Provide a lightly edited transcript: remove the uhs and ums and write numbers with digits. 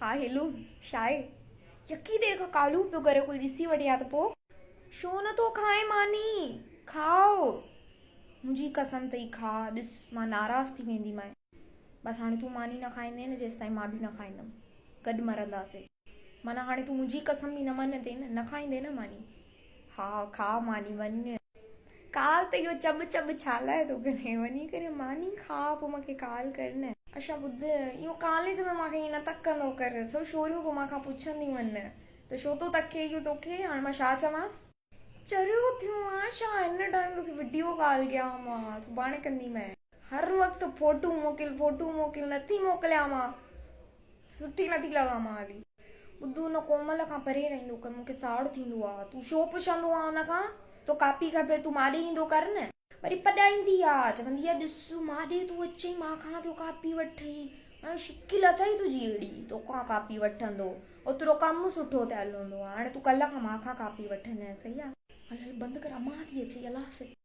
ها هيلو، ڇاهي؟ يڪي دير کان ڪالون پيو ڪري ڪوئي ڏسي وٺي ها ته پوء؟ ڇو نه ٿو کائين ماني؟ کاء. منهنجي قسم اٿئي کاء، ڏس مان ناراض ٿي وينديمانء. بس هاڻي تون ماني نه کائيندين نه جيستائين مان به نه کائيندم. گڏ مرنداسين. معنيٰ هاڻي تون منهنجي قسم به نه مڃندين نه؟ نه کائيندين نه ماني؟ ها کاء ماني وڃ. ڪال ته اهو چٻ چٻ ڇا لاء ٿو ڪرين؟ وڃي ڪري ماني کاء پوء مون کي ڪال ڪر نه. اڇا ٻڌ، اهو ڪاليج ۾ مان کي ائين نه تڪندو ڪر، سڀ ڇوريون پوء مان کان پڇنديون آهن ته ڇو ٿو تڪي اهو توکي، هاڻي مان ڇا چوانس؟ چريو ٿيو آهين ڇا، هن ٽائيم توکي وڊيو ڪال ڪيان مان، سڀاڻي ڪنديمانء. هر وقت فوٽو موڪل فوٽو موڪل، نٿي موڪليان مان، سٺي نٿي لڳان مان هلي. ٻڌ ان ڪومل کان پري رهندو ڪر مون کي ساڙ ٿيندو آ تون ڇو پڇندو آ ان کان تو ڪاپي کپي تون ماڏي ايندو ڪر نه. وري پڏائيندي آ چوندي آ ڏس ماڏي تون اچين مان کان ٿيو ڪاپي وٺين ۽ شڪل اٿئي تنهنجي اهڙي توکان ڪاپي وٺندو اوترو ڪم سٺو ٿيل هوندو آ هاڻي تون ڪلهه کان مان کان ڪاپي وٺندين صحيح آ. هل هل بند ڪر امان ٿي اچي الله حافظ.